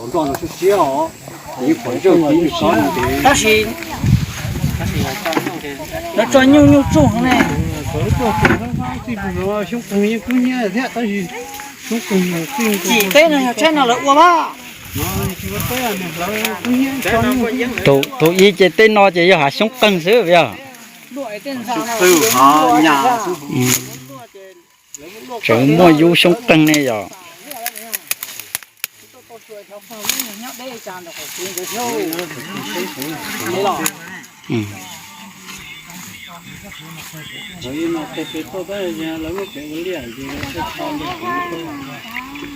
Nplog no siab siab os, yeej pom zawj kib nws kob ntev. Tab sis lawv tso nyuj nyuj tsuj heev ne. Xyoob qeeg yeej kub hnyiab thiab tab sis xyoob qeeg txij teb no yog tsaib no lawv ua mas. Tus ib ces teb no ces yog hav xyoob qeeg xwb yog. Tseem muaj yub xyoob qeeg ne yog.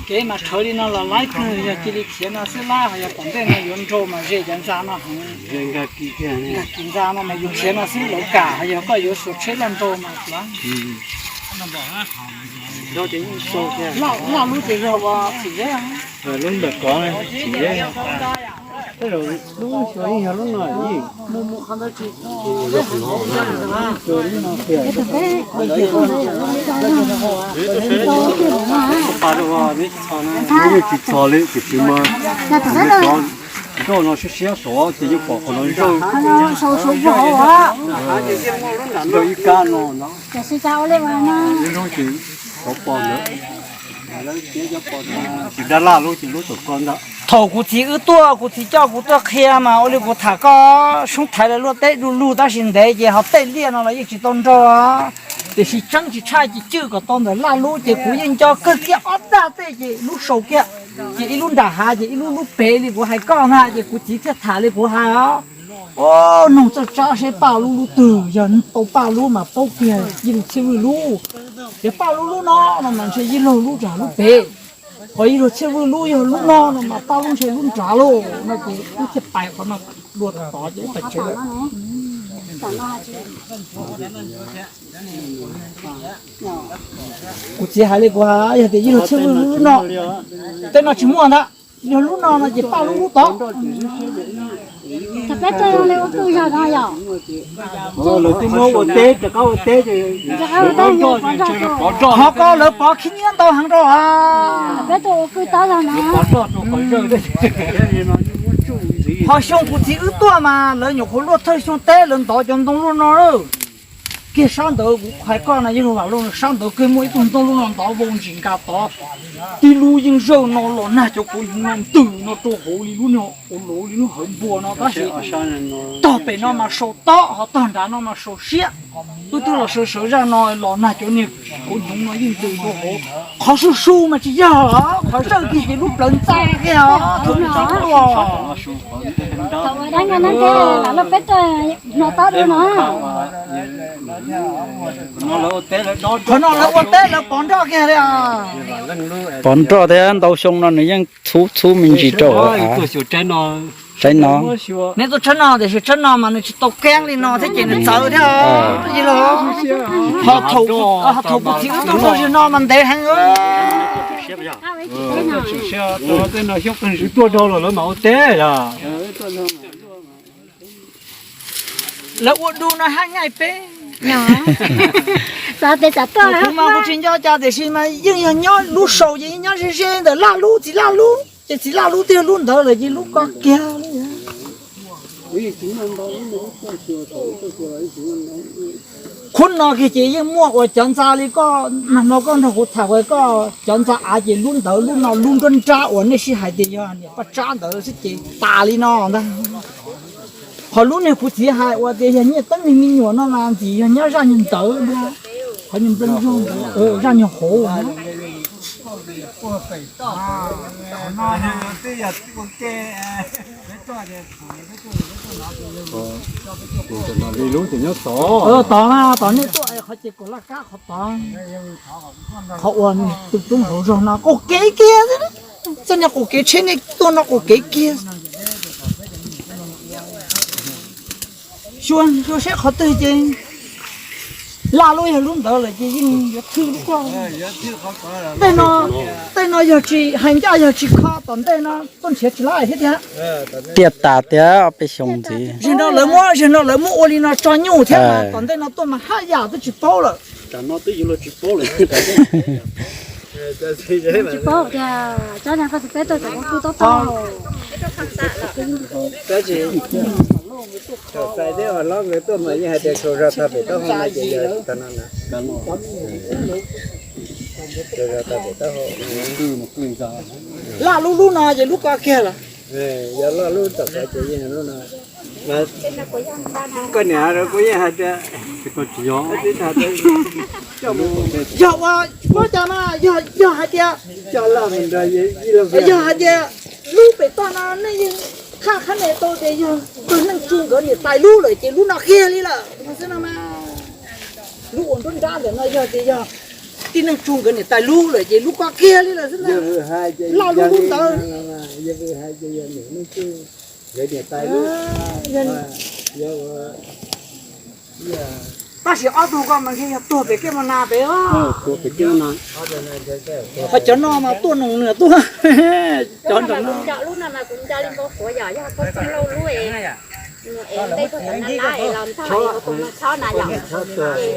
Kev mas rhawv li no los laib kawg, yog cia li khiav no xwb lab, ho yog tom ntej no yuav nraug mas ze cov ntxa no heev. Nkag kis ntxa no mas yus khiav no xwb lawv kam, ho yog koj yuav xuas tsheb loj nraug mas laj lub ces zog ua txim zeb. Lub ntawm kov txim zeb, tej zaum lub xyuas yeej yog lub no ib. Tsis txhos li tiam sis mas cov nroj no siab siab saud ces yeej pom qhov no zawj. Zawj ib kab no no. Zoo ces xov pom ntawd, tsis dab laj lub ces lub tom ko ntawd. Thaum kuv txiv wb tuaj, kuv txiv coj kuv tuaj qhia mas ua li kuv tham koj, soob thaiv lawv luaj teb du lug tab sis ntev ces ho tej liaj no los yeej tsis tau nrog. Tiam sis tseeb tsis tshaj ces cwj kom tau ntawm laj lub ces kuv yeej nco kawg kiag ob daj tej ces lub sau kiag, ces ib lub nram hav ces ib lub lub pem li kuv hais koj ntag ces kuv txiv thiaj tham li kuv hais os. Noog txawj tsab seb Paj Lub lub twg, yog tau Paj Lub mas paub kiag Yij Laug Txhiaj Vwj lub. Ces Paj Lub lub no no mas ntshe Yij Laug lub nram lub pem, ho Yij Laug Txhiaj Vwj lub yog lub no no mas Paj Lub ntshe lub nrad lauj no ces wb thiaj pais qhov no dua tod ces wb pais tsev lawm. Kuv txiv hais li kuv hais, yog tias Yij Laug Txhiaj Vwj lub no, tej no tsis muaj ntag, yog lub no no ces Paj Lub lub tod. Lawv twb muab ua teb, rov qab ua teb ces qhov ko lawv pov khib nyiab ntau heev rau. Ho xyoo kuv txiv wb tuaj mas lawv nyuam qhuav luaj thawj xyoo teb lawv ntov cov ntoo luaj no. Kiag sab ntawd kuv hais koj no, Yawg Vam Looj, sab ntawd kiag muaj ib tug ntoo luaj no ntov vau ntsis nkas tod. Tib lub yeej zawj no los nag cov kuv hnyuv no ntws no rau hauv li lub niag ua luv li lub hawv npua no tab sis tog pem no mas sau tob, ho tog nrad no mas sau siab. Wb twb los sawv sawv zaj no los nag cov niag kuv hnyuv no yeej ntws rau hauv. Qhov su su mas tsis yog, qhov zawj kiag ces lub plawv ntxa kiag os. Qhov no lawv ua teb lawv pov nroj kiag li. Pov nroj thiab ntau xyoo no nws yeej txhub txhub me ntsis rau av. Tsaib no, neb tuaj tsaib no tiam sis tsaib no mas nws tsis tau keeb li no thiab ces nws txawv thiab. Ho thaum kuv txiv wb tuaj txog zaum no mas ntev heev. Tej no xyoob qeeg tsis tuaj dhau los lawv mam ua teb os. Lawv ua du no haj nyaij peb. Kuv mas kuv tsis nco cas tiam sis mas yeej yog nyob lub saus ces yeej nyob ze ze ntawm laj lub txiv laj lub ces txiv laj lub twb yog lub ntawd lawm ces lub ko kiag li. Khub no kiag ces yeej muaj uas cov ntxa li koj nag hmo koj nrog kuv tham uas koj cov ntxa av ces lub ntawd lub no lub nruab nrab uas nej sib hais tias yog niam Paj Tsab ntawd xwb ces tas li no ntag. Qhov lub niag kuv txiv hais uas tias yog Nyiaj Teeb niag me nyuam no mas ntxim yog nyob zaj nyuag ntawd, qhov nyuag nplooj zog ntawd, zaj nyuag hauv. Tod na, tod nej tuaj qhov ces kaum laj kab qhov tod, qhov uas tus tub nqaum zog no qaum kev kiag, txoj niag qaum kev tsheb nej tuaj no qaum kev kiag. Xyuas xyuas seb qhov twg ces laj lub yog lub ntawd lawm ces yeej yuav thwj lub koj. Tej no, tej no yog tsis hais ncaj yog tsis kho tom ntej no tuaj nrhiav tsis laj thiab tiag. Tiaj tas tiag peb xyoo ntxiv. Zaum no lawv muab, zaum no lawv muab ua li no tso nyuj thiab mas tom ntej no tuaj mas haj yam twb tsis paub lawm. Tsis paub tias tsob niag koj tus peb tuaj cov kuv kuj tob tob. Tab sis thaum xais thiab ho hlob nkawd tuaj mas yeej hais tias khaws zog tag pem taub hau no ces yog tag no na. Khaws zog tag pem taub hau. Laj lub lub no ces lub ko kiag lawm. Yog laj lub tom qab ces yeej lub no. Mas koj niam kuv yeej hais tias yog ua, puab cas mas yog, yog hais tias, yog hais tias lub pem toj no nej yeej qhab qhab ne tau tias yog tug Neej Tsu nkawd niam tais lub lawm ces lub no kiag li lawm no xwb no mas. Lub ua nruab nrab ntawm no yog tias yog tij Neej Tsu nkawd niam tais lub lawm ces lub ko kiag li lawm xwb na. Laj lub lub ntawd. Nkawd niam tais lub. Tab sis ob tug ko mas ntshe yog tuag pem kej mo na pem os. Ho cov no mas tuaj noog nws tuaj. Cov nram no. Lub no mas kuv nco li npau suav yom, yog koj xeem lauj lub es, es ntej koj cov na lab es los ntog es ua tus no chob na yom, ces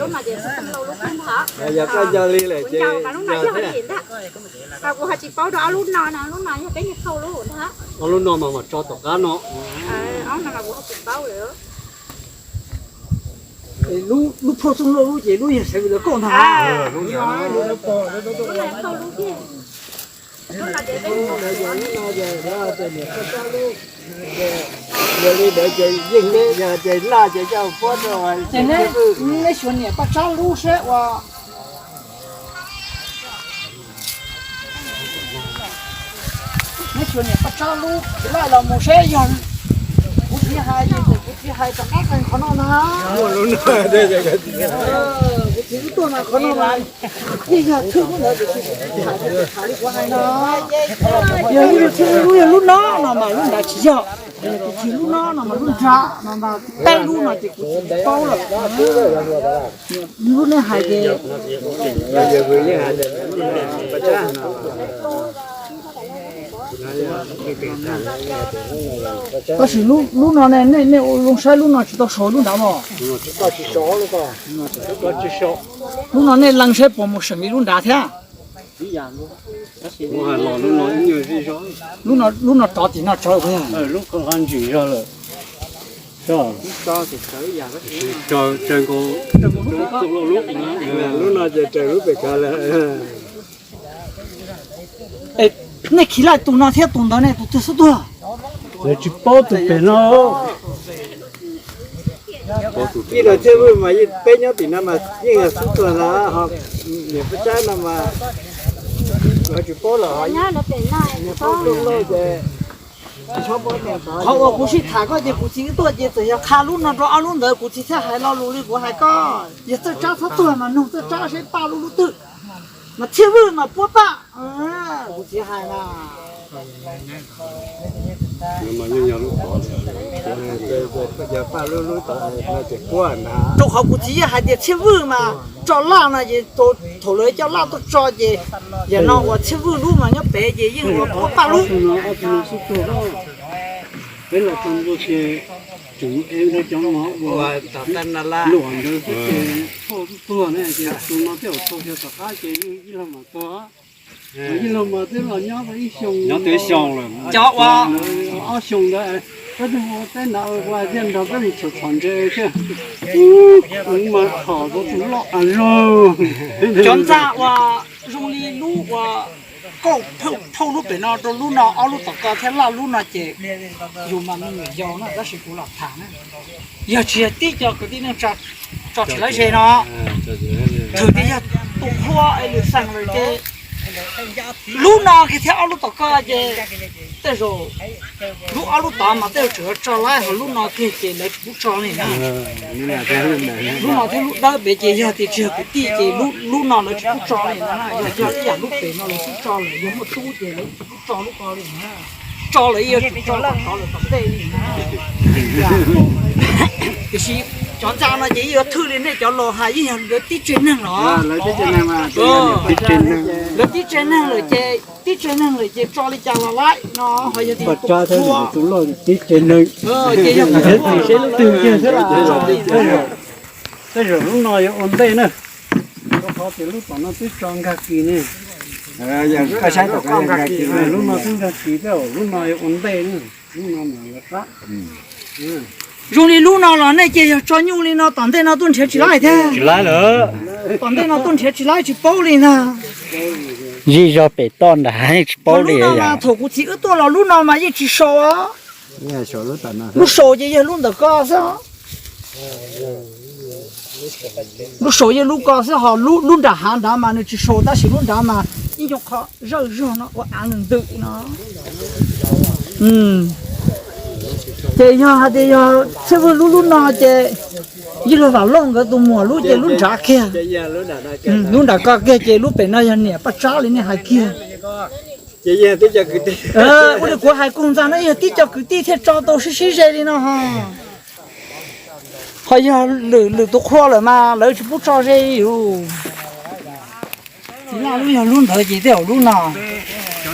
lub no ces xeem lauj lub xwb ntag. Yog koj nco li lawm ces mas lub no yog li ntag. Mas kuv ho tsis paub rau ob lub no no, lub no yog peb niag thauj lub ntag. Ob lub no mas mam tso tom qab no. Ob no mas kuv ho tsis paub lawm. Lub phauj xeem lauj lub ces lub yog sawv lawv kauj ntag. Yog li ntawd ces yeej yog ces laj ces coj puab rau. Ces neb xyuas niam Paj Tsab lub seb ua. Neb xyuas niam Paj Tsab lub tsis laj los mus seb yog kuv txiv hais ces kuv txiv hais rov qab qee qhov no na. Kuv txiv lub tuaj mas qhov no mas yeej yog thwj lub ntawd tiam sis kuv txiv tham li kuv hais no. Yog ib lub thwj lub yog lub no no mas lub nrad tsis yog. Kuv txiv lub no no mas lub nrad no mas peb lub no ces kuv txiv paub lawm. Lub neb hais ces tab sis lub no ne nej ua zoo saib lub no tsis tau sau lub nrad mos. Lub no nej lees saib puas mus seem li lub nrad thiab. Lub no rov tim no tso. Lub no ces raws lub pem kov lawm. Nej khiv laj tus no thiab tus ntawd ne tus twg xub tuag? Lawv tsis paub tus pem no. Ib los Txhiaj Vwj mas peb nyob tim no mas yeej yog xub tuag ntag, ho niam Paj Tsab no mas lawv tsis paub lawm, niam paub loj loj ces qhov uas kuv sib tham koj ces kuv txiv tuaj ces txawm yog qha lub no rau ob lub ntawd, kuv txiv thiaj hais lo lus li kuv hais koj. Yog Txawj Tsab txhob tuag mas noog Txawj Tsab seb paj lub lub twg, mas Txhiaj Vwj mas puab paj. Kuv txiv hais na. Rau qhov kuv txiv yeej hais tias Txhiaj Vwj mas tso laj no ces thaum lawv coj laj tuaj tso ces yam no uas Txhiaj Vwj lub mas nyob pem ces yeej ua puab paj lub. Peb los tau ntua ces tseem ev cov no ua luam ntawd xwb ces phauj tuag ne ces tus no tej zaum tau xyov tom qab ces yeej ib leeg mam tuag. Ib leeg mas twb los nyob tau ib xyoo, nyob tau ib xyoo lawm. Cov ua ob xyoo ntawd peb twb ua teb nrad ua thiaj nrog peb mus txhom txhom ntses thiab. Kuv mas txhom tau tus loj a zog. Cov ntxa uas zoo li lub uas kauj phauj lub pem no rau lub no ob lub tom ko thiab laj lub no ces yus mas me nyuam yaus na tab sis kuv los tham na, yog tsis yog tib co kwv tij neej tsa tso tsis lawv ze no, txawm tias yog tus hluas es lwm xeem lawm ces lub no kiag thiab ob lub tom ko ces tej zaum lub ob lub tod mas tej zaum tseem yuav tso laib, ho lub no kiag ces lawv tsis pub tso li na. Lub no thiab lub dawb pem ces yog tias tsis yog kwv tij ces lub no lawv tsis pub tso li na, yog yog ib yam lub pem no lawv pub tso lawm, yog muaj tub ces lawv tsis pub tso lub ko li na. Tso lawv yuav tsum tso tom tod lawm tom ntej li na. Tiam sis cov ntxa no ces yeej yuav thwj li nej cov laus hais, yeej yog lawv tib tsev neeg los, lawv tib tsev neeg lawm ces tib tsev neeg lawm ces tso li cas los laib no, ho yog tias tus hluas, tib tsev neeg, ces yog tus hluas seb lub twg kiag xwb. Tej zaum lub no yuav ua ntej na, rau qhov tias lub tom no twb tso nkag kis ne. Lub no twb nkag kis thiab, lub no yuav ua ntej na. Zoo li lub no los nej ces yog tso nyuj li no tom ntej no tuaj nrhiav tsis laib thiab. Tom ntej no tuaj nrhiav tsis laib tsis paub li ntag. Zij zog pem toj nrad tsis paub li. Thaum kuv txiv wb tuaj los lub no mas yeej tsis sau. Lub sau ces yog lub ntawm ko xwb. Lub sau yog lub ko xwb, ho lub nram hav nrad mas nws tsis sau, tab sis lub nrad mas ib nyuag qho zawj zog no ua av ntws no. Ces yog hais tias yog Txhiaj Vwj lub lub no ces yog luag Vam Lauj nkawd tus muam lub ces lub nrad kiag. Lub nram ko kiag ces lub pem no yog niam Paj Tsab li nej hais kiag. Ua li kuv hais kuv ntxas no yog tib co kwv tij thiaj tso tau sib sib ze li no ho. Ho yog lwm lwm tus qhua lawm mas lawv tsis pub tso ze li. Txiv Laj lub yog lub ntawd ces tej zaum lub no.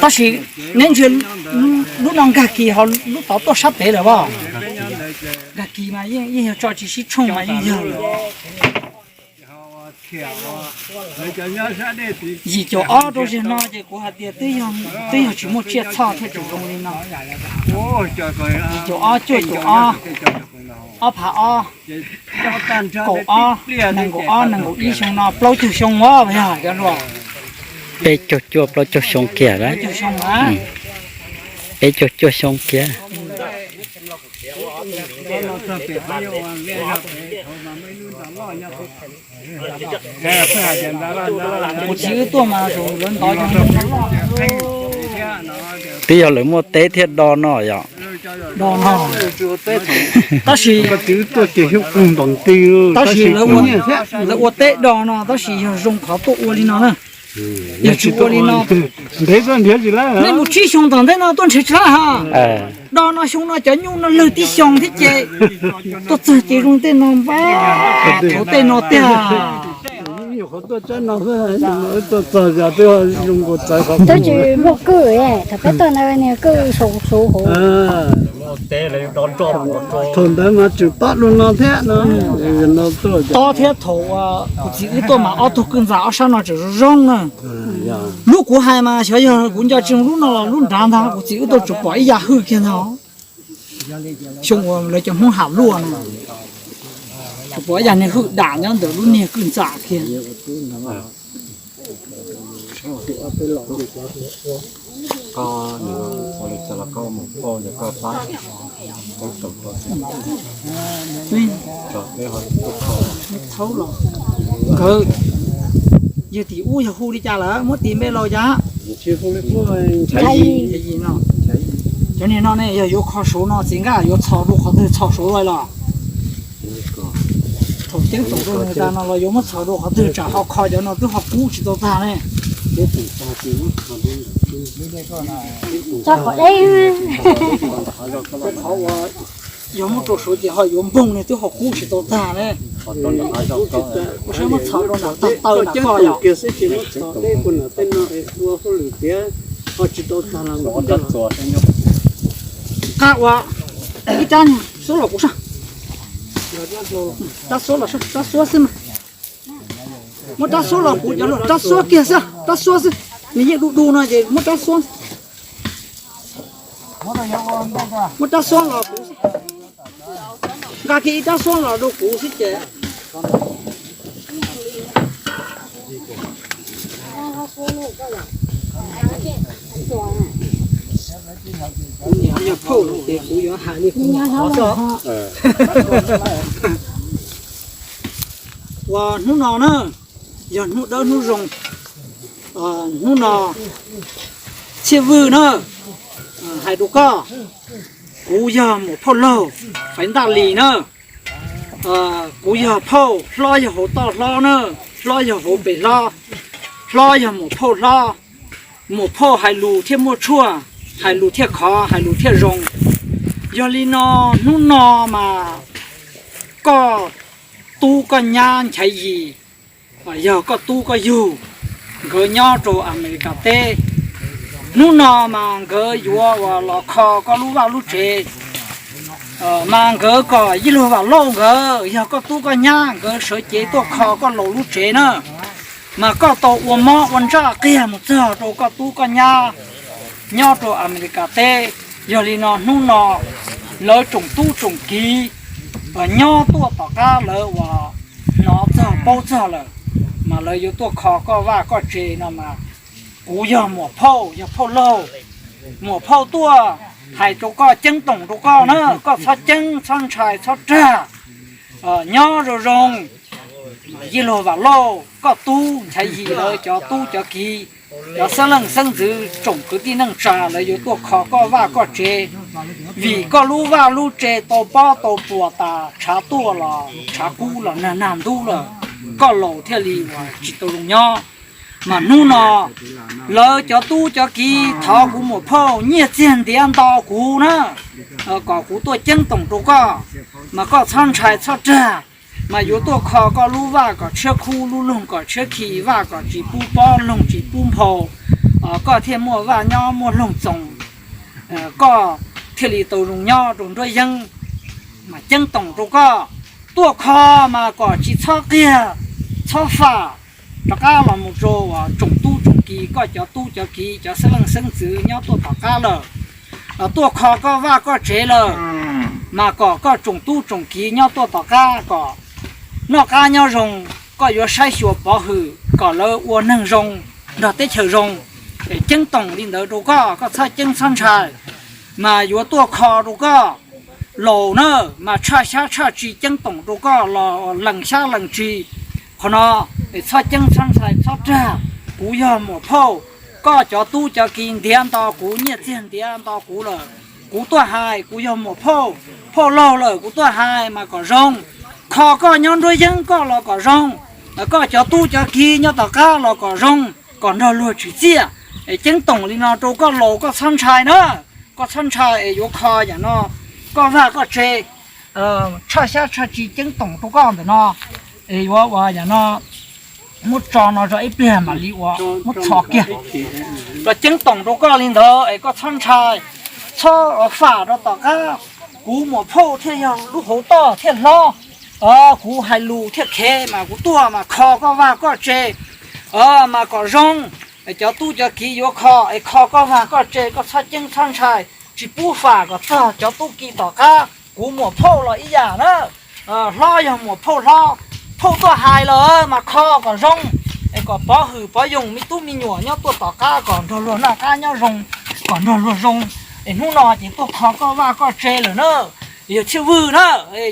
Tab sis neb ntsia lub no nkag kis ho lub tod tuaj sab pem lawm as. Nkag kis mas yeej yog tso tsis sib tshooj mas yeej yog lawm. Yim caum ob rau zaum no ces kuv hais tias twb yog tsis muaj tsiaj txhoj thiaj tseem zoo li no. Yim caum ob, cuaj caum ob, ob phav ob, kaum ob, nees nkaum ob, nees nkaum ib xyoo no plaub caug xyoo os, yog cov hluas. Peb caug cuaj plaub caug xyoo kiag lawm. Peb caug cuaj xyoo kiag. Kuv txiv wb tuaj mas lawv ntov cov no loj. Twb yog lawv muaj teb thiaj do no yom. Do no. Tab sis, tab sis lawv ua teb do no tab sis yog zoo qhov tuaj ua li no na. Yog tsis ua li no, nej mus tsib xyoo tom ntej no tuaj nrhiav tsis laib ha. Do no xyoo no cov nyuj no lawg tib xyoo thiab ces tuaj txog ces zoo tej no npab, hauv tej no tiag. Twb tsis muaj kwj, thaum peb tuaj ntawd niag kwj saum saum hauv. Thaum ntawd mas tseem pab dua no thiab no. Tob thiab, thaum kuv txiv wb tuaj mas ob tug kwj ntxa ob sab no tseem zoo zoo na. Lub kuv hais mas xyov yog kuv nco tsis zoo lub no los lub nrad ntag, kuv txiv wb tuaj tsuas pom ib yam hwj kiag ntag. Xyoo uas lawv cov Hmoob ham luaj no, tsuas pom ib yam niag hwj dam nyob ntawm lub niag kwj ntxa kiag. Nkawd yog tim ub yog hu li cas lawm, muab tis npe los cas? Cov niag no ne yog yuav kho saud no txiv nkaj yuav txhos dua qhov twg txhos saud los? Thaum ceeb toom rau nws tas no los yuav muab txhos dua qhov twg tsam ho kho cov no twb ho kub tsis tau tag ne. Tso qhov deb. Qhov uas yog muab rau saud ces ho yuav npoog ne twb ho kub tsis tau tag ne. Ua saib muab txhos rau nram tag taw nram koj yom. Qab ua ib rab xuab los kuv sab. Rab xuab los, rab xuab xwb mas. Muab rab xuab los kuv cov, rab xuab kiag xwb, rab xuab xwb. Nws yeej du du no ces muab rab xuab. Muab rab xuab los kuv, nqa kiag ib rab xuab los rau kuv xwb ces. Kuv niam yog phauj lawm ces kuv yuav hais li kuv qhov xwb. Uas hnub no na, yog hnub dawb hnub zoo, hnub no Txhiaj Vwj na, hais rau koj, kuv yog muam phauj laug Faiv Ntaj Lis na. Kuv yog phauj, hlob yog hauv toj hlob na, hlob yog hauv pes hlob, hlob yog muam phauj hlob. Muam phauj hais lus thiaj muaj tshuaj, hais lus thiaj khov, hais lus thiaj zoo. Yog li no, hnub no mas koj tub koj nyab Nchaiv Yis, yog koj tub koj yug, nkawd nyob rau Amelikas teb. Hnub no mas nkawd yuav uas los kho koj lub vaj lub tsev, mas nkawd kom Yij Laug Vam Lauj nkawd yog koj tub koj nyab, nkawd sawv cev tuaj kho koj laus lub tsev na. Mas koj tau ua mob ua ntsaj qiag mus txog rau koj tub koj nyab nyob rau Amelikas teb. Yog li no hnub no lawv tsoom tub tsoom kiv nyob tuaj tom qab lawv uas hnov txog paub txog lawm, mas lawv yuav tuaj kho koj vaj koj tsev no mas kuv yog muam phauj, yog phauj laug. Muam phauj tuaj hais rau koj, ceeb toom rau koj na, koj txhob ceeb txhob ntshai txhob rag. Nyob zoo zoo, yij laug Vam Lauj, koj tub Nchaiv Yim lawv cov tub cov kiv, cov xeeb leej xeeb ntxwv tsoom kwv tij neej tsa lawv yuav tuaj kho koj vaj koj tsev, vim koj lub vaj lub tsev tau pob tau puas tas tshav tuaj los tshav kub los nag nag ntub lawm, koj laus thiaj li uas tsis tau zoo nyob. Mas hnub no lawv cov tub cov kiv thov kuv muam phauj nyiaj txiag ntiav nto kuv na, kom kuv tuaj ceeb toom rau koj, mas koj txhob ntshai txhob rag, mas yuav tuaj kho koj lub vaj kom tshiab khub, lub loog kom tshiab khi, vaj kom tsis pub pob, loog tsis pub nphau, koj thiaj muaj vaj nyob muaj loog txoos, koj thiaj li tau zoo nyob rau nruab yeeb. Mas ceeb toom rau koj, tuaj kho mas kom tsis txhob qiag txhob fam. Rov qab los mus rau tsoom tub tsoom kiv, koj cov tub cov kiv, cov xeeb leej xeeb ntxwv nyob tuaj tom qab lawm, tuaj kho koj vaj koj tsev lawm, mas kom koj tsoom tub tsoom kiv nyob tuaj tom qab kom noj qab nyob zoo, koj yuav saib xyuas pov hwm kom lawv ua neeg zoo nrog teb chaws zoo. Ceeb toom li ntawd rau koj, koj txhob ceeb txhob ntshai, mas yuav tuaj kho rau koj laus na, mas tshaj xyab tshaj tsi ceeb toom rau koj los lees xyab lees tsi. Qhov no txhob ceeb txhob ntshai txhob rag, kuv yog muam phauj, koj cov tub cov kiv ntiav nto kuv, nyiaj txiag ntiav nto kuv lawm, kuv tuaj hais, kuv yog muam phauj, phauj laug lawm, kuv tuaj hais mas kom zoo, kho koj nyob nruab yeeb koj los kom zoo, koj cov tub cov kiv nyob tom qab los kom zoo, kom nrog luag tsim txiaj. Ceeb toom li no rau koj laus, koj txhob ntshai na, koj txhob ntshai es yuav kho yam no koj vaj koj tsev, tshaj xyab tshaj tsi ceeb toom rau koj ntawm no, es yuav ua yam no muab tso no rau ib pliag mam li ua muab txhos kiag. Los ceeb toom rau koj li ntawd es koj txhob ntshai, txhob fam rau tom qab, kuv muam phauj thiaj yog lub hauv toj thiaj hlob. Kuv hais lus thiaj khev, mas kuv tuaj mas kho koj vaj koj tsev mas kom zoo. Cov tub cov kiv yuav kho es kho koj vaj koj tsev, koj txhob ceeb txhob ntshai, tsis pub fam kom txog cov tub kiv tom qab. Kuv muam phauj los ib yam na, hlob yog muam phauj hlob, phauj tuaj hais los mas kho kom zoo, es kom pov hwm pov yoos me tub me nyuam nyob tuaj tom qab kom nrog luag noj qab nyob zoo, kom nrog luag zoo. Es hnub no ces tuaj kho koj vaj koj tsev lawm na, yog Tsheej Vwj na,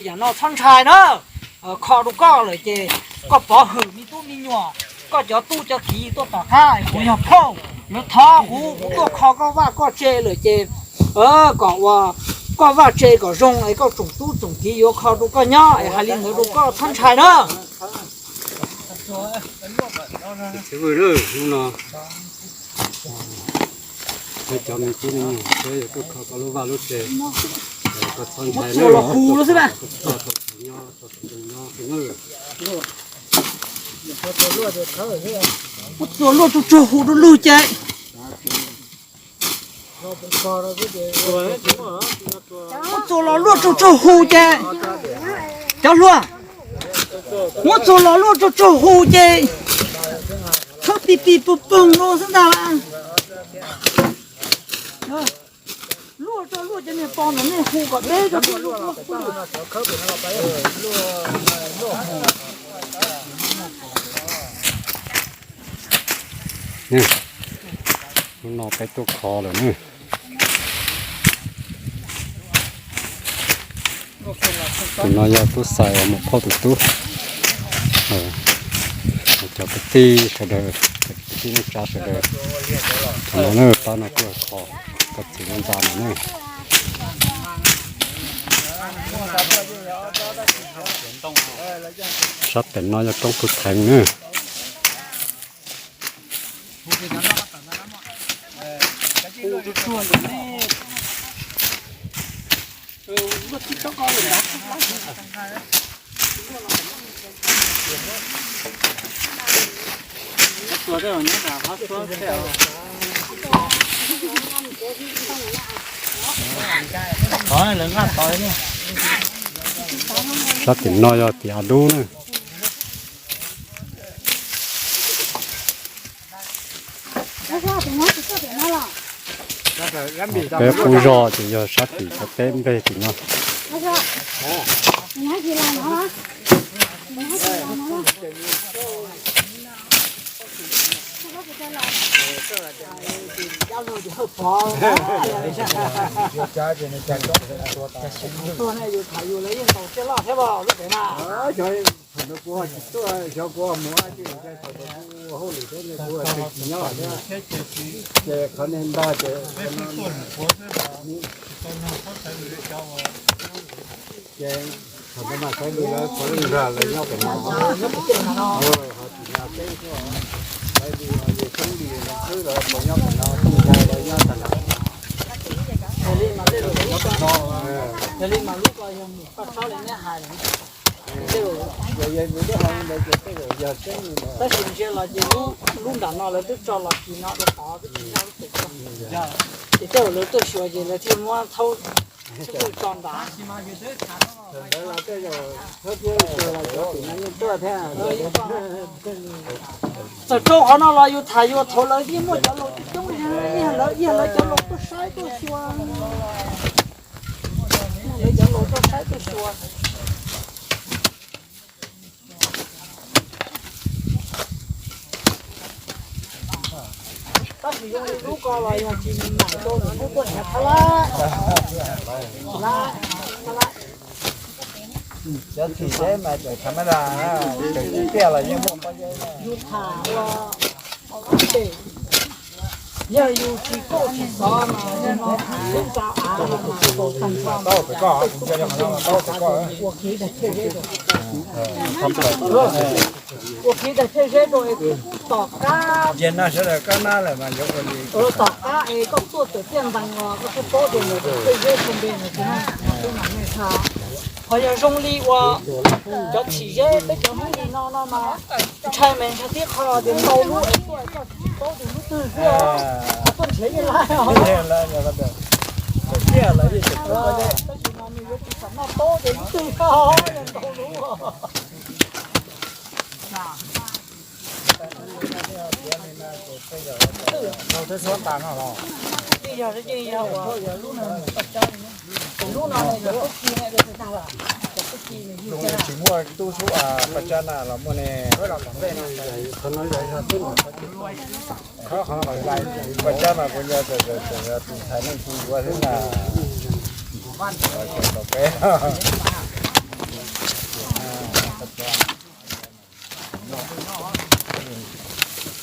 yam no txhob ntshai na, kho rau koj lawm ces koj pov hwm me tub me nyuam, koj cov tub cov kiv tuaj tom qab, kuv yog phauj, lawv thov kuv, kuv tuaj kho koj vaj koj tsev lawm ces kom ua koj vaj tsev kom zoo es koj tsoom tub tsoom kiv yuav kho rau koj nyob es hais li ntawd rau koj, txhob ntshai na. Tsheej Vwj, hnub no cov me tub me nyuam peb yuav tuaj kho koj lub vaj lub tsev, koj txhob ntshai na. Los hu xwb na. Muab txuas luaj tsuj tsug hu rau lug ces, muab txuas los luaj tsuj tsug hu ces, cov hluas, muab txuas los luaj tsuj tsug hu ces, thawb pis pis pug pug rau xwb ntag. Luaj rau luaj cov niag pos ntawm nej hu kom deb rau luaj. Hnub no peb tuaj kho lawm na. Tus no yog Tub Xais uas muam phauj tus tub. Cov kwv tij sawv daws, kwv tij neej tsa sawv daws, thaum no na pab no tuaj kho koj txiv lub ntxa no na. Sab pem no yog roob Phu Theev na. Sab tim no yog tim av dub na. Peb qub zog ces yog sab tim cov teb nplej tim no. Thaum no kuv ho tsis tuaj, xyov kuv ho mus ua hauj lwm thiab, kuv ho tsis nyob thiab. Ces qhov niag ntag ces ces thaum no mas Saib Lis lawv puav leej nrog lawv nyob pem no, ho tsis nrog Xeeb, Saib Lis, Xeeb Lis, Xeeb Lis lawv puav nyob pem no, Tooj Nchai lawv nyob tag nrho. Yog li mas lub ko yog mus koj tsob li neb hais lawm. Tab sis ntsia los ces lub nram no lawv twb tso los kis no rau tod, ces tej zaum lawv tuaj xyuas ces lawv thiaj muab thaub tso nrad. Txawm rau qhov no los yus tham yus thov lawv yeej muaj cov laus coob coob, yog lawv, yog lawv cov laus tuaj saib tuaj xyuas, lawv cov laus tuaj saib tuaj xyuas. Tab sis zoo li lub ko los yog tsis mam rau nws kuj tuaj nrhiav thab lab, thab lab. Cov thim zeb mas tseem thav mab las, tseem tiaj los yeej muaj pob zeb. Yus tham ua pem, yog yus tsis kauj tsis xov mas yog no tham lub tsa av no mas tau tag nrho, ua kiv dag thiaj zeb rau, ua kiv dag thiaj zeb rau es tom qab, tom qab es koj tuaj tawm tiaj ntees los koj thiaj paub tias nws dag thiaj zeb rau npe no tsis, tub mam nej txha. Ho yog zoo li ua cov thim zeb peb cov Hmoob li no no mas ntshai mas ntshai tib qho tias ntau lub es tuaj es koj tsis paub tias lub twg xwb, tuaj nrhiav yeej laib os. Tab sis mas nws yuav tsis xam maj paub tias lub twg, ntau lub. Twb yog yeej yog ua lub no, lub no yog tub ki ne, tub ki ne, tsis muaj tub sub pas tsab na los muaj ne. Pas tsab mas kuv nco tus thaiv neeg kuv yuav xwb na. Tau peb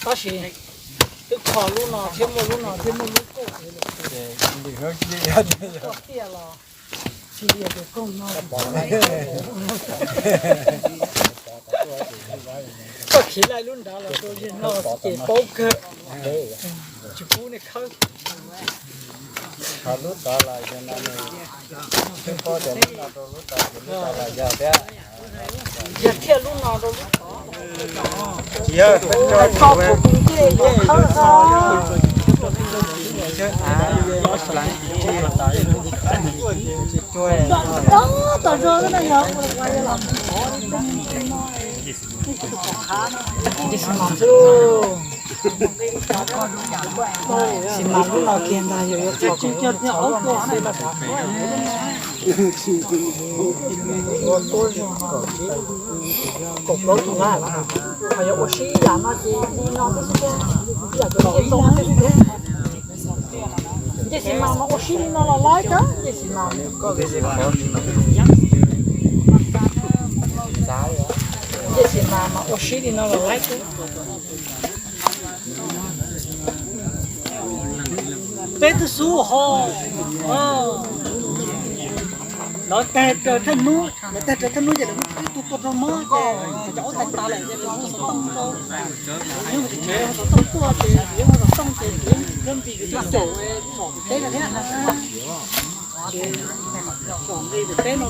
Tab sis twb kho lub no thiab muaj lub no thiab muaj lub kauj, tiaj los tsis yog tias koj no, koj khiav laij lub nrad los rau zem no ces paub kawg, tsis pub nej khawb. Lub tod los, twb paub tias lub no rau lub tod ces lub tod los yog thiab. Yog thiaj lub no rau lub tod. Tso thaum tus ncej yuav khawb xwb. Tom zog na yog. Tab sis mas xwb, tab sis mas lub no kiag ntag yog yuav txog kom, yuav tuab zog no, kaum plaub tug lab, ho yog ua sib ib yam no ces li no xwb thiab, ib yam cov txiaj ntoo xwb thiab. Ncej xis mas mas ua sib li no los laib kawg, ncej xis mas, ncej xis mas mas ua sib li no los laib kawg. Peb twb xub ho, lawv tag raws thaj hnub, lawv tag raws thaj hnub ces lawv muab ib tug tua rau mob ces cov ub tag tas lawm ces lawv xov tooj rau, yog xov tooj tuaj ces yog xov tooj ces yog npis kwv tij caum, caum teb no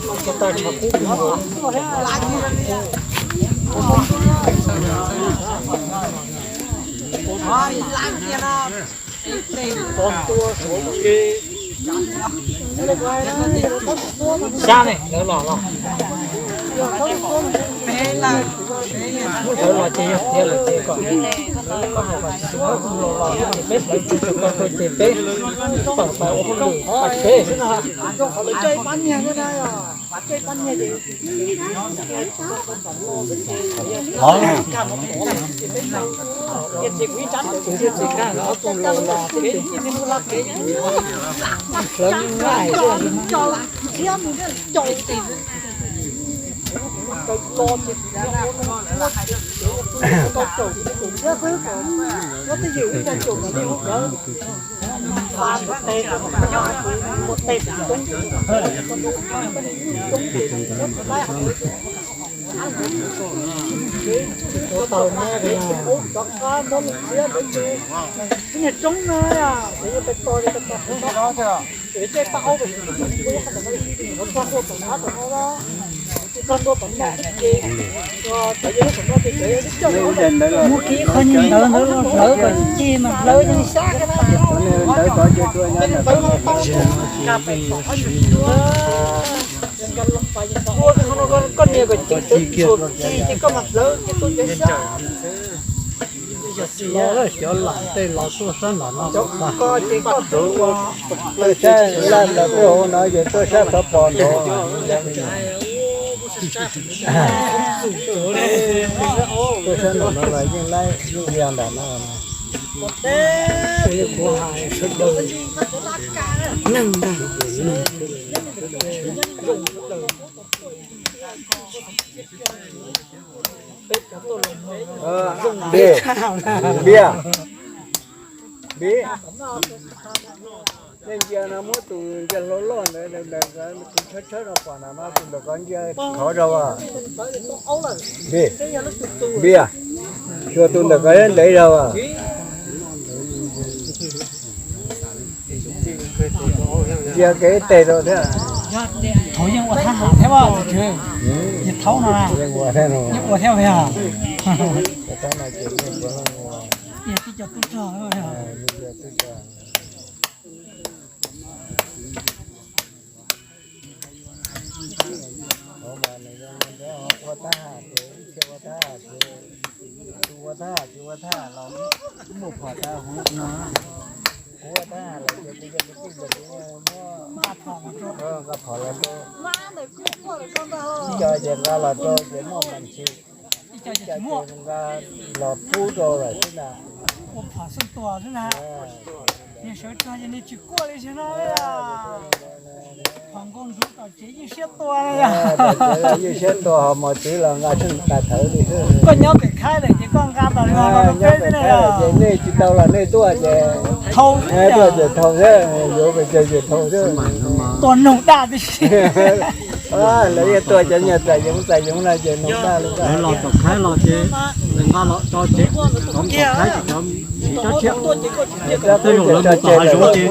thiab. Xyab ne, lawv los los. Ntawd los ces yog tias lawm ces kom koj hais kom tsis txhob los los ces peb hlawv tsis tau koj ces peb pam pais ua hauj lwm pais pem xwb no. Muab kiag ib qho ntawd ntawd los hlawv kom cig mas hlawv cov sab. Koj nias kom ceev tsuag cig ces koj mas hlawv ces tuaj cov sab. Los lawm, cov lam tej los tuaj sab nram no. Cov ko ces koj tuaj sab laj los tuaj hauv no ces tuaj sab thov pos nrov. Tuaj sab nram no los yeej laib yeej yog nram no. Kuv hais sawv daws neeg ntag. Npias, npias, npias. Nej ntsia no muab tus ntsia hlau loj ntawd ntawm kuv tshawb tshawb no pom nram no tus ntawm ko ntsia khov rau as. Npias, xyuas tus ntawm ko ntev rau as. Ntsia kev tes rau thiab. Thaum yeej ua thab ham thiab, yog thaum no yeej ua thiab, yeej ua thiab. Tib co tub rog, ua tab ham ces ib txhia ua tab ham ces tus ua tab ham ces ua tab ham los mus phom tab huv no. Kuv ua tab ham lawm ces kuv yog tus tij ces kuv muab nqa phom los rau. Ib co ces nqa los rau ces muaj mas ntsis, ib co ces nqa los pub rau lawm xwb na. Ua phom xwb tua xwb na. Niag sawv tsees ces niag tsis quaj li tsis no. Phom nkauj ntsuav tom tsev yeej siab tua. Tom tsev yeej siab tua, ho mos txwv los nqa tseej tas thawv li xwb. Koj nyob pem khaib lawm ces koj nqa tas li no rau peb xwb na. Ces nej tsis tau los nej tuaj ces thau, tuaj ces thau xwb, yuav pes tsawg ces thau xwb. Tua noog daj tib si. Lawv yeej tuaj cov nyuag txais yoov txais yoov no ces noog daj li. Lawv los tom khaib los ces nqa los tso tsev, cov tom khaib ces cov siv cob tshiab. Tej zaum lawv mus tom hav zoov ces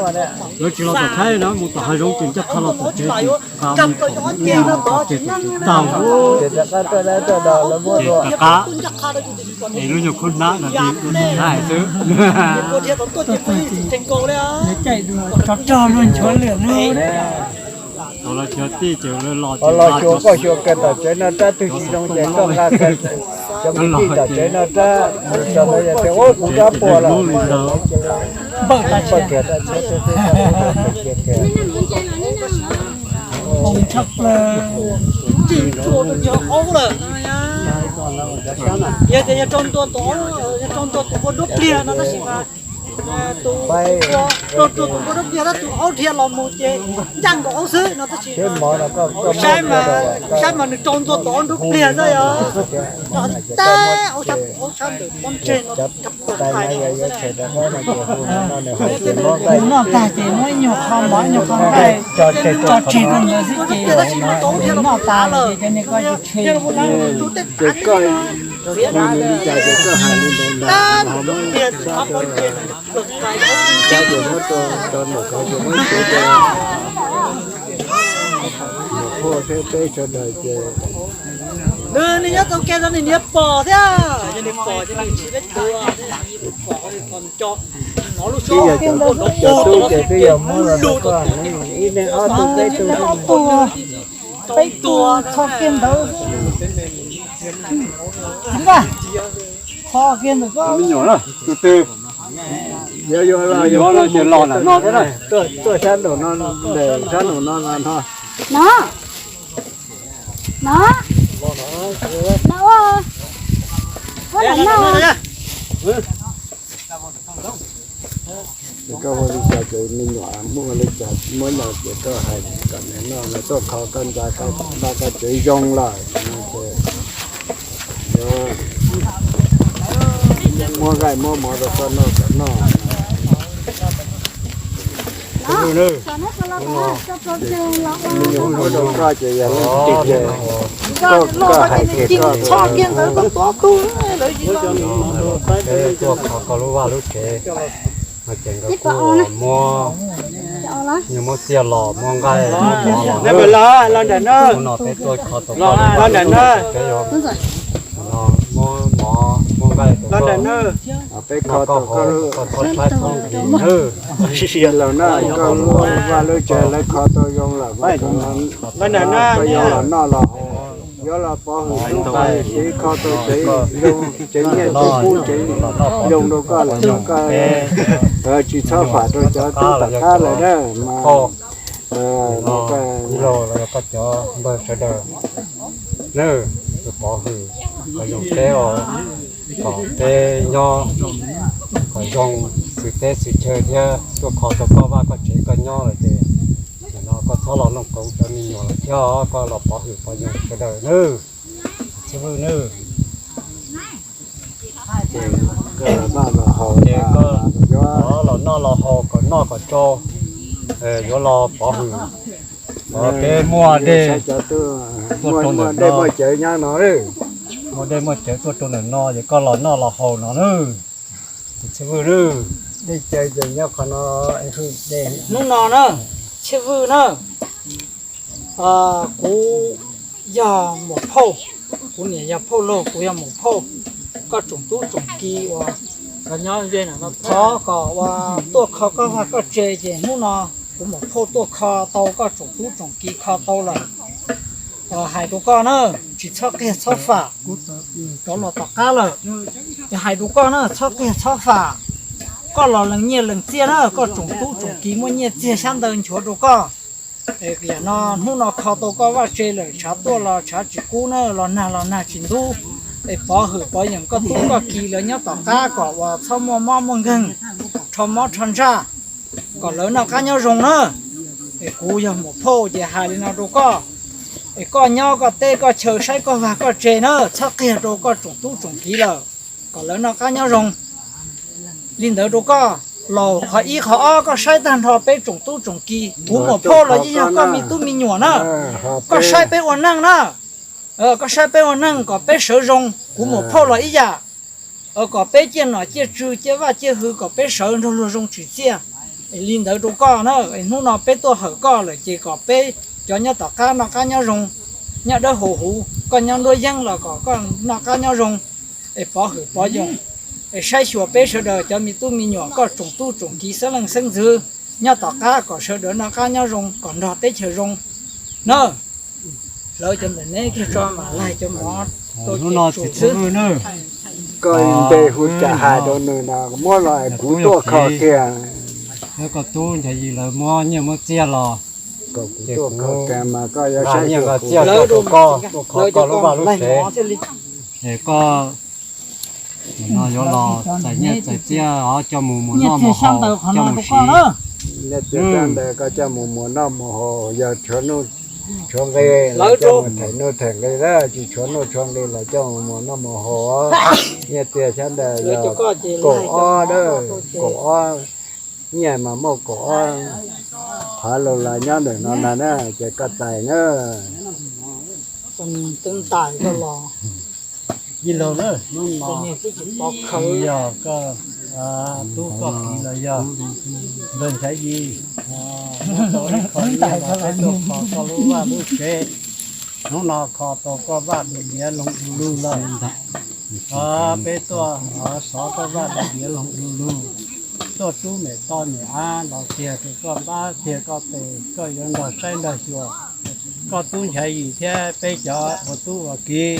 lawv tsis los tom khaib na, mus tom hav zoov ces ncaj qha los tom tsev ces qa mus tom tsev tag. Ces rov qab tuaj dab tuaj do lawv muab rau qab es lub nyuag khub hnab no ces hais xwb. Tuaj tag ces lawv caij dua tsov rog luag nchuav lwm lub. Los xyuas koj xyuas kawg tom tsev no rab twg tsis zoo ces koj nqa kawg cov kwv tij tom tsev no rab, tso lawv yog tias ua kuv rab puas los npawg tas kiag rab txhiab twb twb tau ua kiag kiag. Tsis tshua tus yog aub lawm. Yog tias yog rau ntua tus, yog rau ntua tus ua duab pliag no tab sis mas tus, rau ntua tus ua duab pliag tab tus aub dhia los mus ces ncaj nkaus aub xwb no tab sis saib mas, saib mas nws rau ntua tus aub duab pliag xwb yog. Tab aub sab, aub sab ntawm pob ntseg no. Nws noj tag ces muab ib nyuag qho mov ib nyuag qho nqaij tso tseg rau ntawd xwb ces nws noj tas lawm ces cov niag ko ces tshe. Nws, nws nyob tau ke no nws niam pom thiab, yog nws pom ces nws tsis peb tua, pom nco. Ib yog cov tub ces twb yog muab los rau koj ib neeg ob tug peb tug, peb tug txog kiag ntawd. Kho kiag ntawm koj. Me nyuam na, tus twg? Yuav yuav los, yuav los ces los ntawm no thiab na. Tuaj, tuaj sab nraum no, nraum sab nraum no no. No, no, no, ua, ua lam no. Ces koj ua li cas ces me nyuam muaj li cas muab los ces koj hais kom nws noj, nws tuaj kho koj ntxa, koj nqa koj tsev zoo lawm ces yuav muab nqaij muab mov rau koj noj kom noj. Me nyuam muab rau koj ces yog leej twg ces koj, koj hais kiag koj. Tuaj kho koj lub vaj lub tsev, no ces nkawd kuj muab, muab tsiaj los, muab nqaij, muab mov los. Hnub no peb tuaj kho tau koj lub vaj lub tsev, peb yuav muab mov, muab nqaij rau koj, peb kho tau koj, koj txhob tshaib txhob nqhis nawb. Los na, koj lub vaj lub tsev lawv kho tau zoo lawm, koj yuav los noj los haus, yuav los pov hwm tub pov hwm txiv, kho tau tsev zoo, tsev nyiaj tsev kub tsev zoo rau koj lawm no koj tsis txhob fam rau cov tub tom qab lawm na. Mas ib zaug los yog koj cov npawg sawv daws nawb, tus pov hwm, kom zoo teb os, kom peb nyob kom zoo xws teb xws chaw thiab tuaj kho tau koj vaj koj tsev koj nyob lawm ces nim no koj txhob los looj koov cov me nyuam lawm thiab, koj los pov hwm pov yoog sawv daws nawb, txiv Vwj nawb. Ces koj los noj los haus, ces koj los noj los haus kom noj kom tsau, yuav los pov hwm. Peb muaj dej tuaj rau ntawm no, muaj dej muaj cawv nyob no, muaj dej muaj cawv tuaj rau ntawm no ces koj los noj los haus no nawb. Txiv Vwj nawb, dej cawv ces nyob qhov no. Hnub no na, txiv Vwj na, kuv yog muam phauj, kuv niam yog phauj laug, kuv yog muam phauj. Koj tsoom tub tsoom ki uas thov kom uas tuaj kho koj vaj koj tsev ces hnub no kuv muam phauj tuaj kho tau koj tsoom tub tsoom ki kho tau lawm. Hais rau koj na, tsis txhob qiag txhob fam, rov los tom qab lawm. Ces hais rau koj na, txhob qiag txhob fam, koj los lees nyiaj lees txiaj na, koj tsoom tub tsoom ki muaj nyiaj txiag xyab ntawv nchuav rau koj. Yam no hnub no kho tau koj vaj tse lawm, tshav tuaj los tshav tsis kub na, los nag los nag tsis ntub. Es pov hwm pov yeem koj tub koj ki lawv nyob tom qab kom uas txhob muaj mob muaj nkeeg, rho mob rho ntsaj, kom lawv noj qab nyob zoo na. Es kuv yog muam phauj ces hais li no rau koj. Es koj nyob koj teb koj chaw saib koj vaj koj tse na, txhob qiag rau koj tsoom tub tsoom ki lawm, kom lawv noj qab nyob zoo. Li ntawd rau koj, los qhov ib qhov ob koj saib tag nrho peb tsoom tub tsoom ki, kuv muam phauj los yeej yog koj me tub me nyuam na. Koj saib peb ua neej na, koj saib peb ua neej kom peb sawv zoo, kuv muam phauj los ib yam. Kom peb ciaj nom ciaj tswv ciaj vaj ciaj hwv kom peb sawv nrog luag zoo tsim txiaj. Li ntawd rau koj na, hnub no peb tuaj hawm koj lawm ces kom peb cov nyob tom qab noj qab nyob zoo, nyob dawb huv huv, koj nyob nruab yeeb los kom koj noj qab nyob zoo. Es pov hwm pov yoog, es saib xyuas peb sawv daws cov me tub me nyuam koj tsoom tub tsoom ki xeeb leej xeeb ntxwv nyob tom qab kom sawv daws noj qab nyob zoo kom nrog teb chaws zoo na. Lawv cov ntawm neb kiag tso mam laig cov mov rau ces tsum xwb. Koj npe hu cas hais rau nws no, muab los kuv tuaj kho kiag. Koj tub Nchaiv Yis lawv muab nyiaj muab txiaj los, kom kuv tuaj kho kiag mas koj yuav saib nyiaj nqa txiaj rau koj, tuaj kho koj lub vaj lub tsev. Es koj no yuav los txais nyiaj txais txiaj os, coj mus muas noj muas haus, coj mus siv. Nyiaj txiag xyab ntawv koj coj mus muas noj muas haus, yog tshuav nuj tshuav nqi los coj mus them nuj them nqi, tsis tshuav nuj tshuav nqi los coj mus muas noj muas haus. Nyiaj txiag xyab ntawv yog kaum ob, kaum ob, nyiaj mas muaj kaum ob qhov lus los nyob ntawm no ntag na, ces koj txais na. Tub ntais koj los, hnub no twb tsis pov khawv, yog koj tub koj kiv los yog npawg Nchaiv Yis, muab tau ib qho nyiaj los peb tuaj kho koj lub vaj lub tsev. Hnub no kho tau koj vaj diav diav loog du lug lawm. Peb tuaj sov koj vaj diav diav loog du lug, tuaj rub mem toj mem av los tiag rau koj npab tiag koj tes, koj yuav nrog saib nrog xyuas koj tub Nchaiv Yis thiab peb cov ua tub ua kiv.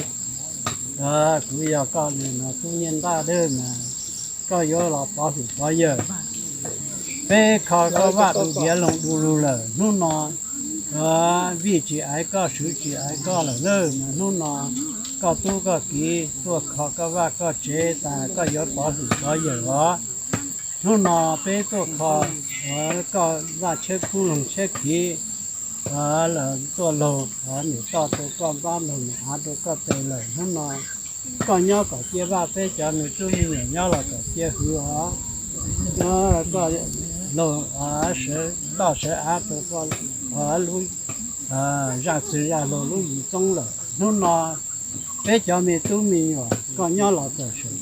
Kuv yog koj niam no tub Nyiaj Ntaj Dawb mas koj yuav los pov hwm pov yawg. Peb kho koj vaj du diav loo du lug lawm hnub no, vij tsis aiv koj, swv tsis aiv koj lawm na, mas hnub no koj tub koj kiv tuaj kho koj vaj koj tsev tas koj yuav pov hwm pov yawg os. Hnub no peb tuaj kho koj vaj tsheb kub loog tsheb kiv, tuaj laug niam toj rau koj npab, laug niam av rau koj tes lawm. Hnub no koj nyob kom cia vaj, peb cov me tub me nyuam nyob los kom cia hwv os. Koj laug sawv toj sawv av rau koj lub zaj txwg zaj laug lub yim txoob lawm. Hnub no peb cov me tub me nyuam koj nyob los kom sawv,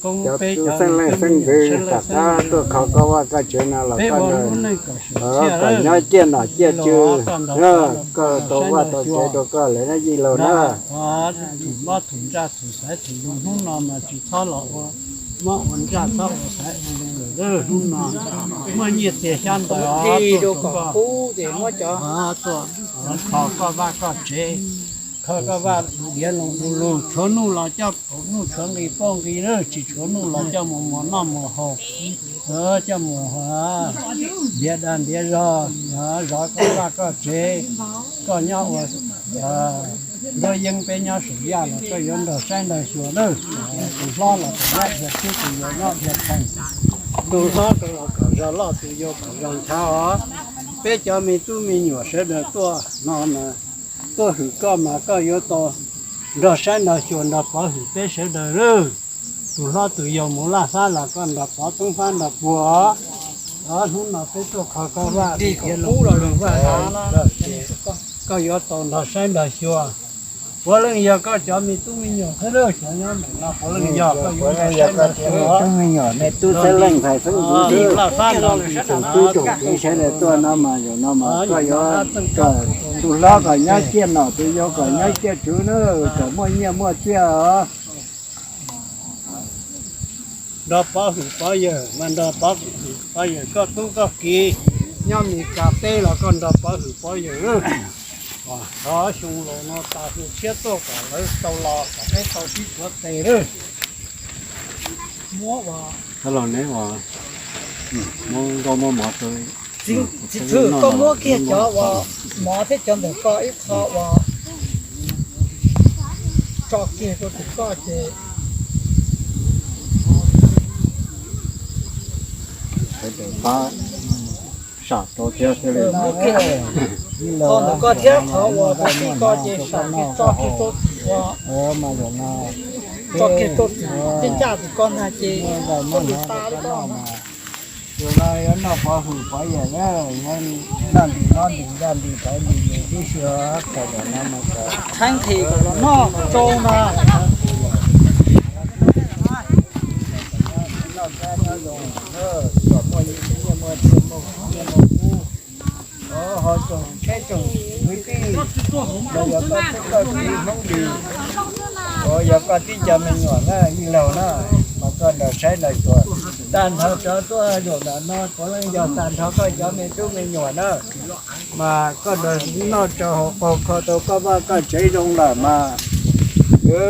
koob peb cov xeeb leej xeeb ntxwv tom qab tuaj kho koj vaj koj tsev no los peb ua lub neej kom sawv kom nyob ciaj nom ciaj tswv, koj tau vaj tau tsev rau koj lawm na yij laug na. Thum mob thum ntsaj thum xaiv thum zoo hnub no mas tsis txhob los ua mob ua ntsaj txhob ua xaiv ua zoo lawm. Hnub no muaj nyiaj txiag xyab ntawv tuaj rau koj, tuaj kho koj vaj koj tsev, kho koj vaj diav loo du lug, tshuav nuj los coj kaum nuj, tshuav nqi pauj nqi lawm, tsis tshuav nuj los coj mus muas noj muas haus, coj mus ntiav dag ntiav zog, zov koj vaj koj tsev, koj nyob ua nruab yeeb peb nyob saum yaj los koj yuav nrog saib nrog xyuas lawm. Tus hlob los kom nyob dhia tub, tus yau nyob dhia theem, tus hlob los kom zog loj, tus yau kom zog nchav os. Peb cov me tub me nyuam sawv daws tuaj no mas, tuaj hwm koj mas koj yuav tau nrog saib nrog xyuas nrog pov hwm peb sawv daws lawm. Tus hlob tus yau mus laj fab los koj nrog pov toob fab nrog puag os. Hnub no peb tuaj kho koj vaj, vaj, koj yuav tau nrog saib nrog xyuas. Puav leej yog koj cov me tub me nyuam thiab, cov nyob ntawm no puav leej yog koj, puav leej yog koj cov me tub me nyuam, me tub xeeb leej ntxhais xeeb ntxwv, tsoom tub tsoom kiv sawv daws tuaj no mas zaum no mas koj yuav kom tus hlob kom nyob ciaj nom, tus yau kom nyob ciaj tswv na, kom muaj nyiaj muaj txiaj os. Nrog pov hwm pov yawg mas nrog pov hwm pov yawg, koj tub koj kiv nyob Mes Kas teb los koj nrog pov hwm pov yawg. Thov xyoo laus no tas hli tshiab tuaj kom lawv tau los kom peb tau sib tshuav tes lawm. Muab uas, muab nkauj muab mov rau txiv Thwj, koj muab kiag cov uas mov thiab cov ntawm koj ib qho uas tso kiag rau tus koj ces sawv daws pab sam rau thiab thiaj li. Qhov ntawm koj thiab qhov uas tus tij ko ces sam kiag tso kiag rau tim uas, tso kiag rau tim tej ncaj tim ko ntag ces koj mus tas li ko. Tus no yuav noj pov hwm pov yawm na, yuav noj ntim no ntim ncaj ntim tawv ntim ntim tib si, thaum no mas txheeb thim kom los noj tsau na. Kom muaj nyiaj muaj txiaj muaj kub, ho tsoom tsheb tsoom kwv tij, los yog koj tub koj kiv Hmoob Lis, los yog koj tib cov me nyuam na, yij laug na, mas koj nrog saib nrog xyuas. Tag nrho cov tuaj zaum ntawm no puav leej yog tag nrho koj cov me tub me nyuam na, mas koj nrog noj tsau haus qaug kho tau koj vaj koj tsev zoo lawm mas,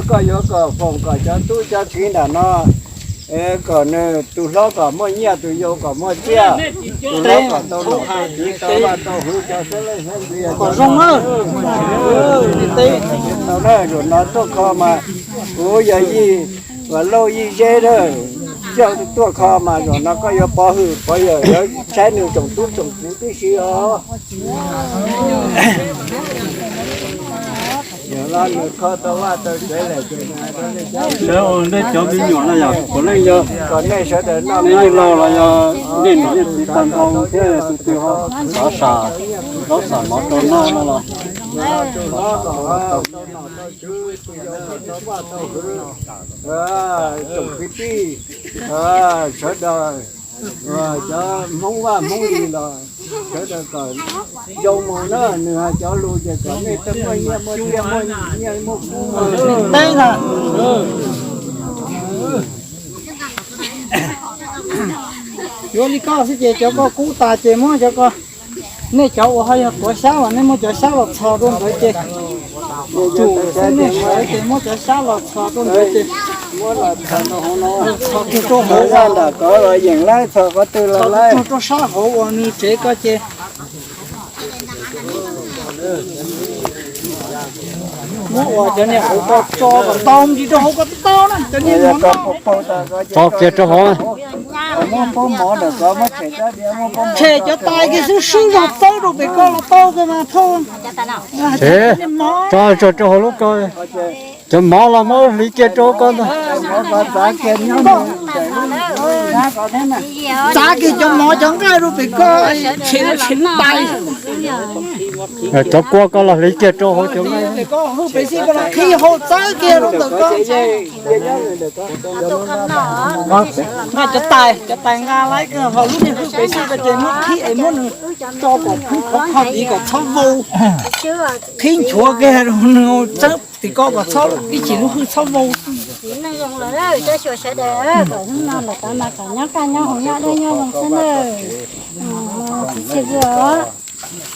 koj yuav kom foom kom cov tub cov kiv ntawm no, kom nws tus hlob kom muaj nyiaj, tus yau kom muaj txiaj, tus hlob kom tau nom tau tswv, tau vaj tau hwv, cov xeeb leej xeeb ntxwv kom zoo na. Zaum no tuaj kho mas kuv yog yij, Vam Lauj yij Zeb na, coj tuaj kho mas zaum no koj yuav pov hwm pov yawm, yuav saib nws tsoom tub tsoom kiv tib si os. Yog no nws kho tau vaj tau tsev lawm ces sawv ua nej cov me nyuam no yog puav leej yog kom nej sawv daws noj, nej laus los yog nej niam nej txiv tag nrho thiab tus twg ho thov sam, thov sam mov rau noj no los. Tsoom kwv tij, sawv daws, cov Hmoob Vaj Hmoob Lis los sawv daws kom zoo mus na, nws hais cov lus ces kom nej tej muaj nyiaj muaj txiaj, muaj nyiaj muaj kub. Teb na. Yuav li koj xwb ces cov koj kub tas ces muab cov koj. Nej cov uas ho yog tuav xyab uas nej muab cov xyab los txhos rau ntawd ces, tsum xwb nej sawv ces muab cov xyab los txhos rau ntawd ces, txhos kiag rau hauv, txhos rau sab hauv uas nws tsev ko ces, muab uas cov niag hauv ko tso kom tau ntsis rau hauv ko tau na, cov niag mov no. Tso kiag rau hauv. Tshem cov tais kiag xwb, swb zog txawb rau pem ko los tau kiag mas thauj. Tso, tso rau hauv lub ko. Cov mov los muab hliv kiag rau ko ntag. Txav kiag cov mov cov nqaij rau pem ko, tshem tshem lub tais. Cov kua ko los hliv kiag rau hauv cov nqaij. Pem ko hwj pem xij ko los qhib hauv txawb kiag rau ntawm ko. Nqa cov tais, cov tais nqa laib ko, ho lub niag hwj pem xij ko ces muab qhib es muab nws tso kom khub khov kho tid kom txhob vau. Qhib nchuav kiag rau nws txawb tim ko kom txhob ib chim lub hwj txhob vau.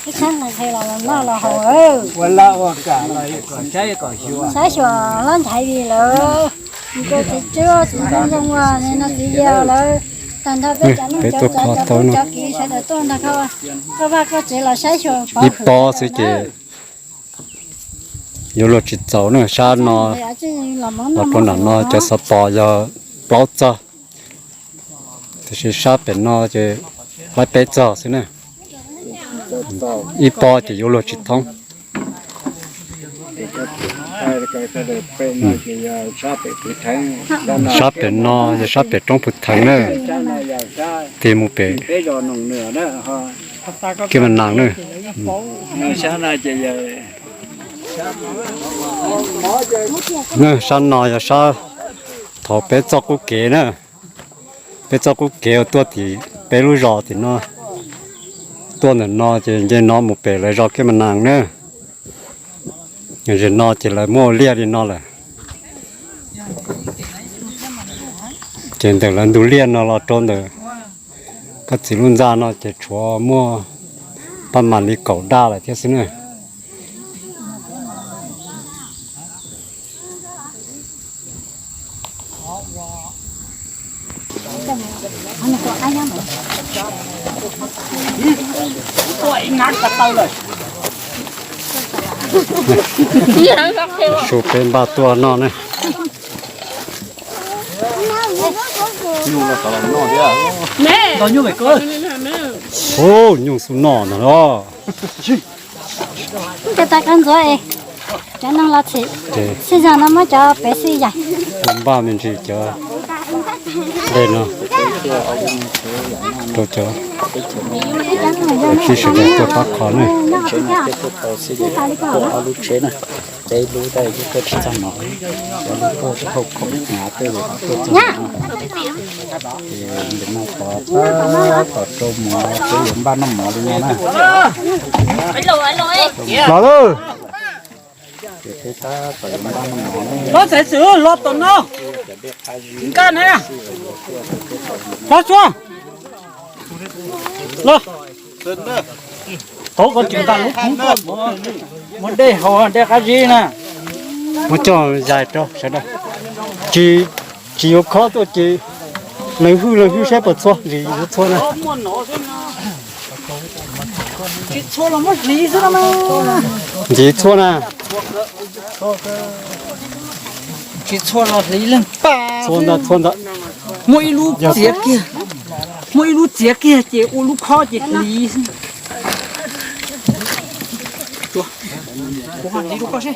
Ib txhab nqaij los los noj los haus. Saib xyuas los nthaiv li lawm. Txiv tswb txiv ntxawm zoo ua no txiv yawg lawm. Tag nrho peb cov neej cov tsav cov phooj cov kis sawv daws tuaj nrog koj, koj vaj koj tsev los saib xyuas pov hwm xwb ces yuav luag tsis txaus na. Sab no los rau nram no cov xov pos yog plaub txog, tiam sis sab pem no ces laib peb txog xwb na. Ib pob ces yuav luag tsis thoob. Sab pem no yog sab pem roob Phuv Theev na, tig mus pem Kiab Mas Nas na. Sab no yog sab thaum peb txoj qub kev na, peb txoj qub kev uas tuaj tim peb lub zos tim no, tuaj ntawm no ces nce no mus pem lawv zos Kiab Mas Nas na. Zem no ces lawv muaj liaj li no lawm. Ces ntawm lawv ntug liaj no los rau ntawm koj txiv lub ntxa no ces tshuav muaj paj mas li kaum daj lawm thiab xwb na. Su peb npaj tuaj noj ne. Ub, nyuj xub noj ntag los. Cov tais qab ntxuav es cov neeg los txhim, xij zog no muab cov pem xij yaim. Npaj me ntsis cov dej no rau cov sib sawv daws tuaj pab kho ne. Ob lub tsheb na, peb lub tab sis tuaj tsis txog no, cov lub tuaj hauj khoom hnav tej tuaj txog no. Ces ntawm no tod, tod rau mov, peb yuav npaj noj mov li no na. Los lawm. Ces peb tab tom yuav npaj noj mov ne. Los txais xwm los tom no. Nkaj na. Los txua. Los. Tau koj tsis nqa lub kub tuaj, muab dej haus dej qab zib na. Muab coj yais rau sawv daws. Tsis, tsis yuav khob tuaj ces leej hwj leej hwj saib puas txhua, ntsis yuav txhua na. Tsis txhua los muab hliv xwb no mas. Ntsis txhua na. Tsis txhua los hliv leej pam. Txhua ntawd, txhua ntawd. Muaj ib lub txiav kiag, muaj ib lub txiav kiag ces ua lub khob ces hliv xwb. Kuv hliv rau koj seb.